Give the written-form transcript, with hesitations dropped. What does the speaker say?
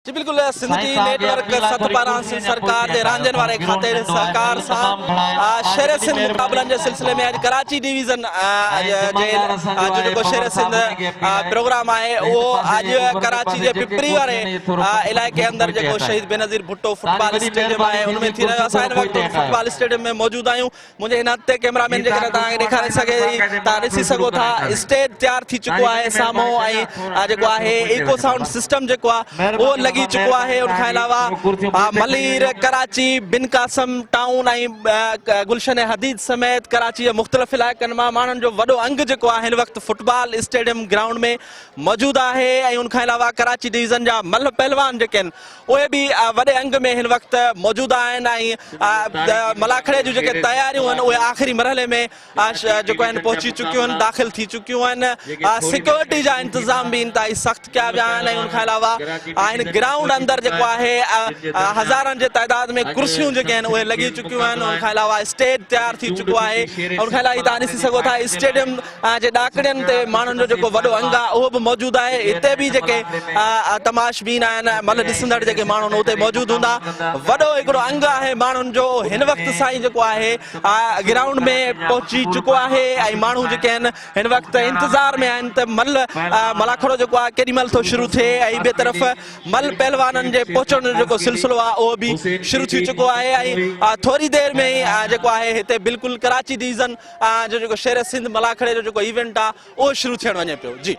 جي بلڪل سنڌ ٽي net work سٿ پاران سنڌ سرڪار جي راندين واري کاتي جي سهڪار سان شير سنڌ مقابلن جي سلسلي ۾ اڄ ڪراچي ڊويزن جي جو جيڪو شير سنڌ پروگرام آهي اهو اڄ ڪراچي جي پپري واري علائقي اندر جيڪو شهيد بينظير ڀٽو فٽبال اسٽيڊيم آهي ان ۾ ٿي رهيو اسان هن وقت فٽبال اسٽيڊيم ۾ موجود آهيون منهنجي هن هٿ تي ڪئميرا مين جيڪڏهن توهان کي ڏيکاري سگهي توهان ڏسي سگهو ٿا اسٽيج تيار ٿي چڪو آهي سامهون ۽ جيڪو آهي ايڪو سائونڊ سسٽم جيڪو آهي اهو لڳي چڪو آهي ان کان علاوه ملير ڪراچي بن قاسم ٽائون ۽ گلشن حديد سميت ڪراچي جي مختلف علائقن مان ماڻهن جو وڏو انگ جيڪو آهي هن وقت فٽبال اسٽيڊيم گرائونڊ ۾ موجود آهي ۽ ان کان علاوه ڪراچي ڊويزن جا ملهه پهلوان جيڪي آهن اهي به وڏي انگ ۾ هن وقت موجود آهن ۽ ملاکڙي جون جيڪي تياريون آهن اهي آخري مرحلي ۾ جيڪو آهن پهچي چڪيون آهن داخل ٿي چڪيون آهن سيڪيورٽي جا انتظام به انتهائي سخت ڪيا ويا آهن ۽ ان کان علاوه هن گرائونڊ اندر جيڪو آهي هزارن جي تعداد ۾ ڪرسيون جيڪي آهن اهي لڳي چڪيون آهن ان کان علاوه اسٽيج تيار ٿي چڪو آهي ان کان علاوه توهان ڏسي سگهو ٿا اسٽيڊيم جي ڏاڪڻين تي ماڻهن جو جيڪو وڏو انگ آهي اهو به موجود آهي هتي به جيڪي تماشبين آهن ملهه ڏسندڙ جيڪي ماڻهو آهن اتي موجود هوندا وڏو هڪڙو انگ آهي ماڻهن جو هن وقت سائين جيڪو آهي گرائونڊ ۾ پهچي چڪو آهي ۽ ماڻهو جيڪي آهن هن وقت انتظار ۾ آهن ته ملهه ملاکڙو جيڪو آهي ڪيڏي مهل ٿو شروع ٿئي ۽ ٻئي طرف ملهه پهلوانن جي پهچڻ جو جيڪو سلسلو آهي اهو به شروع ٿي چڪو آهي ۽ ٿوري دير ۾ ئي جيڪو آهي هتي بلڪل ڪراچي ڊويزن جو جيڪو شير سنڌ ملاکڙي جو جيڪو ايونٽ آهي اهو شروع ٿيڻ وڃي پيو جي.